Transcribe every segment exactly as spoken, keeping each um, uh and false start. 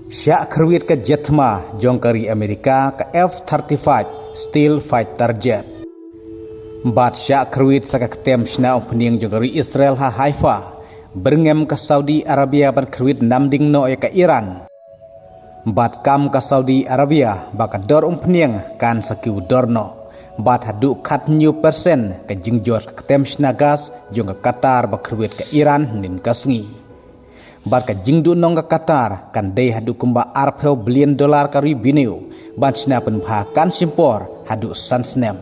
Shah kyrwit ka jet thma jong ka ri Amerika ka F thirty-five stealth fighter jet. Bad shah kyrwit sa ka ktem shna umphniang jong ka ri Israel ha Haifa, byrngem ka Saudi Arabia ban kyrwit namding noh ïa ka Iran. Bad kam ka Saudi Arabia ba ka dor umphniang kan sa kiew dor noh. Bad haduh khathynñiew persen ka jingjot ka ktem shna gas jong ka Qatar ba kyrwit ka Iran hynnin ka sngi. Bad ka jingduhnong ka Qatar kan dei haduh kumba arphew billion dollar ka revenue ban shna pynbha kan shim por haduh san snem.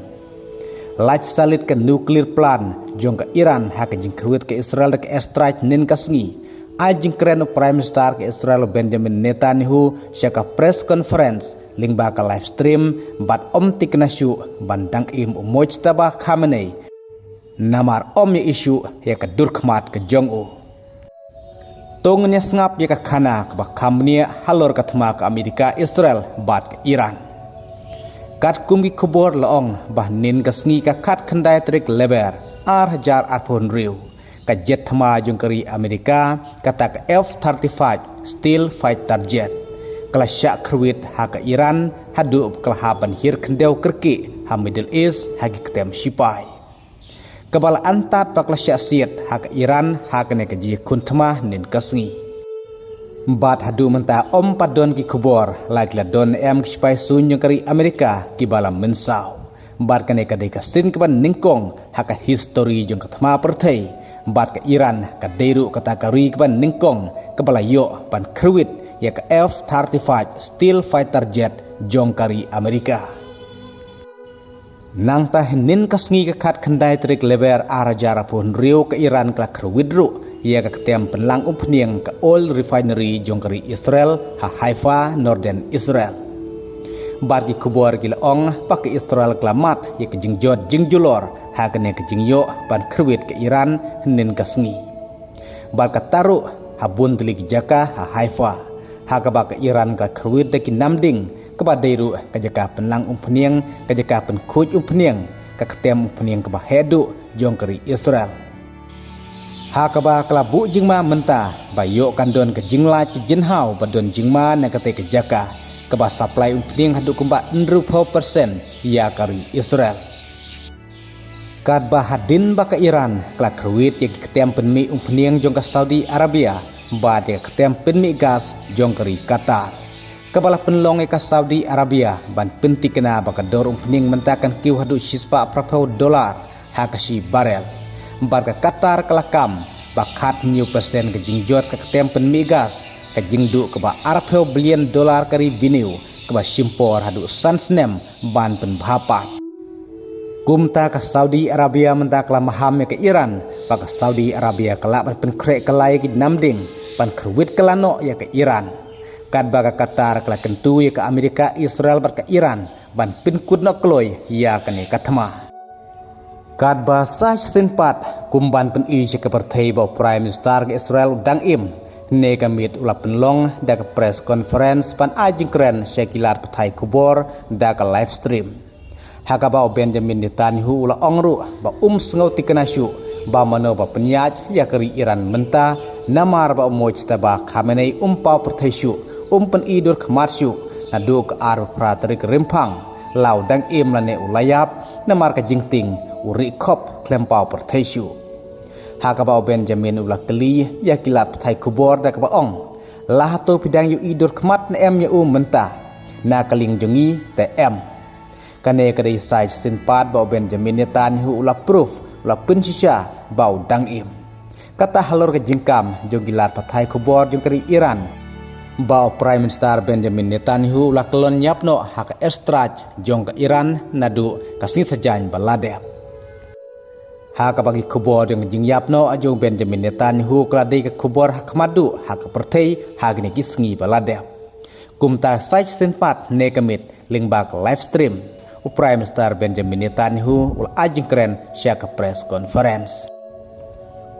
Lait salit ka nuclear plant jong ka Iran ha ka jingkyrwit ka Israel da ka airstrike hynnin ka sngi, ai jingkren u Prime Minister ka Israel Benjamin Netanyahu sha ka press conference lyngba ka live stream, bad ym thikna shuh ban dang im u Mojtaba Khamenei namar ym ïohi shuh ïa ka dur khmat ka jong u. To ngin ïa sngap ïa ka khana kaba kham bniah halor ka thma ka Amerika, Israel bad ka Iran. Katkum ki khubor la ong ba hynnin ka sngi ka khatkhyndai tarik Lber ar hajar arphew hynriew, ka jet thma jong ka ri Amerika, kata ka F thirty-five stealth fighter jet, ka la shah kyrwit ha ka Iran haduh ba ka la hap ban hiar khyndew kyrkieh ha Middle East ha ki ktem shipai. Kaba la antad ba ka la shah siat ha ka Iran ha kane ka jingïakhun thma hynnin ka sngi. Bad haduh mynta ym pat don ki khubor la ki la don em ki shipai suiñ jong ka ri Amerika kiba la mynsaw. Bad kane ka dei ka sien kaba nyngkong ha ka histori jong ka thma pyrthei. Bad ka Iran ka dei ruh kata ka ri kaba nyngkong kaba la ïoh ban kyrwit ïa ka F thirty-five stealth fighter jet jong ka ri Amerika. Nangta hynnin ka sngi ka khatkhyndai tarik Lber ar hajar arphew hynriew ka Iran ka la kyrwit ruh ïa ka ktem pynlang umphniang ka oil refinery jong ka ri Israel ha Haifa, northern Israel. Bad ki khubor ki la ong ba ka Israel ka la mad ïa ka jingjot jingjulor ha kane ka jingïoh ban kyrwit ka Iran hynnin ka sngi. Bad kata ruh ha bun tylli ki jaka ha Haifa, ha kaba ka Iran ka la kyrwit da ki namding, kaba dei ruh ka jaka pynlang umphniang, ka jaka pynkhuid umphniang, ka ktem umphniang kaba heh duh jong ka ri Israel. Ha kaba ka la buh jingma mynta ba ïoh kan don ka jinglait ka jinghaw ba don jingma na katei ka jaka, kaba supply umphniang haduh kumba hynriewphew persen ïa ka ri Israel. Katba hadien ba ka Iran ka la kyrwit ïa ki ktem pynmih umphniang jong ka Saudi Arabia bad ïa ka ktem pynmih gas jong ka ri Qatar, kaba la pynlong ïa ka Saudi Arabia ban pynthikna ba ka dor umphniang mynta kan kiew haduh shispah phraphew dollar ha ka shi barrel. Bad ka Qatar ka la kam ba khathynñiew persen ka jingjot ka ktem pynmih gas, ka jingduh kaba arphew billion dollar ka revenue, kaba shim por haduh san snem ban pynbha pat. Kumta ka Saudi Arabia mynta ka la maham ïa ka Iran ba ka Saudi Arabia ka lah ban pynkhreh kylla ïa ki namding ban kyrwit kylla noh ïa ka Iran. Katba ka Qatar ka la kyntu ïa ka Amerika, Israel bad ka Iran ban pynkut noh kloi ïa kane ka thma. Katba sa shisien pat kum ban pyni sha ka pyrthei ba u Prime Minister ka Israel u dang im, hynne ka miet u la pynlong da ka press conference ban ai jingkren sha ki lad pathai khubor da ka live stream. Ha kaba u Benjamin Netanyahu u la ong ruh ba um sngew thikna shuh ba mano ba pynïaid ïa ka ri Iran mynta, namar ba u Mojtaba Khamenei um paw pyrthei shuh, um pyni dur khmat shuh naduh ka arphew phra tarik Rymphang, la u dang im lane u la ïap, namar ka jingtieng u rieh khop khlem paw pyrthei shuh. Ha kaba u Benjamin u la kylli ïa ki lad pathai khubor da kaba ong, la hato phi dang ïohi dur khmat ne em ïa u mynta? Na ka liang jong ngi te em. Kane ka dei sa shisien pat ba u Benjamin Netanyahu u la proof, u la pynshisha ba u dang im. Kata halor ka jingkam jong ki lad pathai khubor jong ka ri Iran ba u Prime Minister Benjamin Netanyahu u la kyllon ïap noh ha ka airstrike jong ka Iran naduh ka sngi Saitjaiñ ba la dep. Ha kaba ki khubor jong ka jingïap noh jong u Benjamin Netanyahu ka la dei ka khubor ha khmat duh ha ka pyrthei ha kine ki sngi ba la dep. Kumta sa shisien pat hynne ka miet lyngba ka live stream, u Prime Minister Benjamin Netanyahu u la ai jingkren sha ka press conference.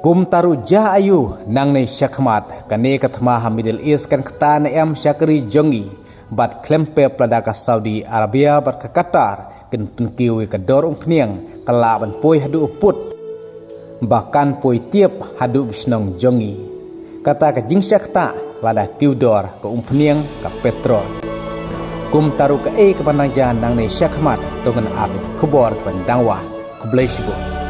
Kumta ruh jia aïu nangne shakhmat, kane ka thma ha Middle East kan ktah ne em sha ka ri jong ngi, bad khlem pep lada ka Saudi Arabia bad ka Qatar kin pynkiew ïa ka dor umphniang ka lah ban poi haduh u pud ba kan poi tiap haduh ki shnong jong ngi. Kata ka jingshah ktah lada kiew dor ka umphniang ka petrol. Kumta ruh kaei kaban dang jia nangne shakhmat to ngin ap ïa ki khubor kaban dang wan. Khublei shibun.